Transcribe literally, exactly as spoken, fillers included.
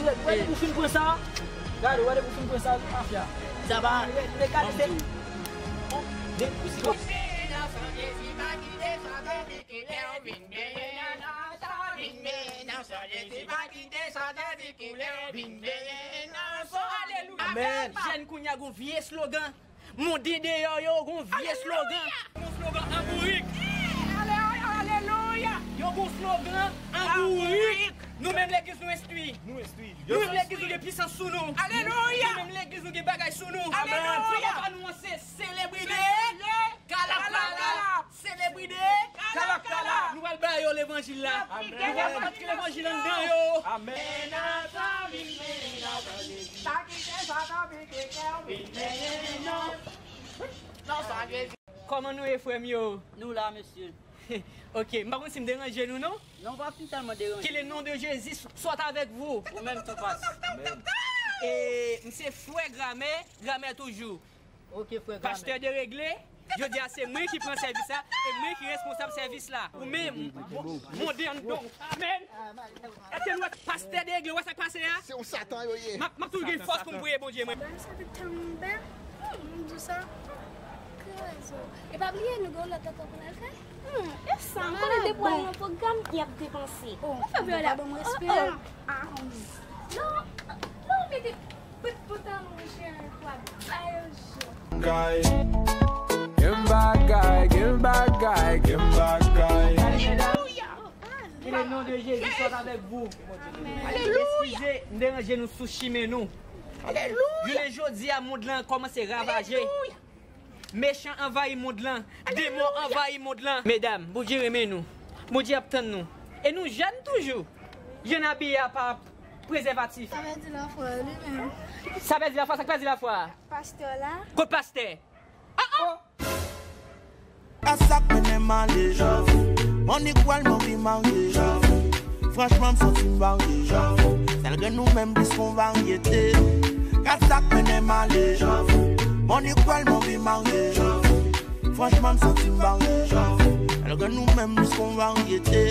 Wè depi w fin pran sa, gade, wè depi w fin pran sa, mafya. Sa va. Gade, gade, gade. Alelouya. Amèn. Jèn kounye a gon vye slogan. Monte deyò yo, gon vye slogan. Gon slogan an bourik. Alelouya, alelouya. Yo gon slogan an bourik. Nou menm legliz nou enstwi. Nou enstwi. Nou menm legliz nou gen pisans sou nou. Alelouya. Nou menm legliz nou gen bagay sou nou. Alelouya. Papa nou an se selebrite. Kalap kalap. Selebrite. Kalap kalap. Nou pral ba yo levanjil la. Nou pral bat levanjil anndan yo. Amèn. Kòman nou ye, frè m yo? Nou la, mesye. Ok, m pa konn si m deranje nou, non? Non, w pa fin tèlman deranje. Que le nom de Jésus soit avec vous. Ou menm tou, pas. E m se frè Gramè, Gramè toujou. Ok, frè Gramè. Pastè deregle, jodi a se mwen ki pran sèvis la, e mwen ki responsab sèvis la. Ou menm, monte anndan. Amèn. Èske nou wè pastè deregle, wè sa k pase a? Se yon satan yo ye. M ap, m ap toujou gen fòs pou m priye Bondye mwen. Bagay sa te tèlman bèl. Hmm, m di sa. Hmm, ki rezon. E pa bliye, nou gen yon lòt ankò pou n al fè. Hmm, e sa, m konnen depi w al nan pwogram, y ap depanse. Oh, nou fè vyola. Pa ban m respè. Ah, non, non, mete pòt pantalon, monchè, pou al bay yo je. Guy. Gen bagay, gen bagay, gen bagay. Alelouya. Que le nom de Jésus soit avec vous. Amèn. Alelouya. Eskize, m deranje nou sou chimen nou. Alelouya. Jounen jodi a, mond lan kòmanse ravaje. Alelouya. Mechan anvayi mond lan. Alelouya. Demon anvayi mond lan. Medam, Bondye renmen nou. Bondye ap tann nou. E nou jèn toujou. Jan n abiye a pa prezèvatif. Sa pèdi lafwa li menm. Sa pèdi lafwa, sa k pèdi lafwa? Pastè la. Kot pastè? Ah, ah. A sa k mennen m ale. Monique wè l, m anvi marye. Franchman, m santi m varye. Sèl grenn nou menm plis kon varyete. Gad sa k mennen m ale. Monique wè l, m anvi marye. Franchman, m santi m varye. Sèl grenn nou menm plis kon varyete.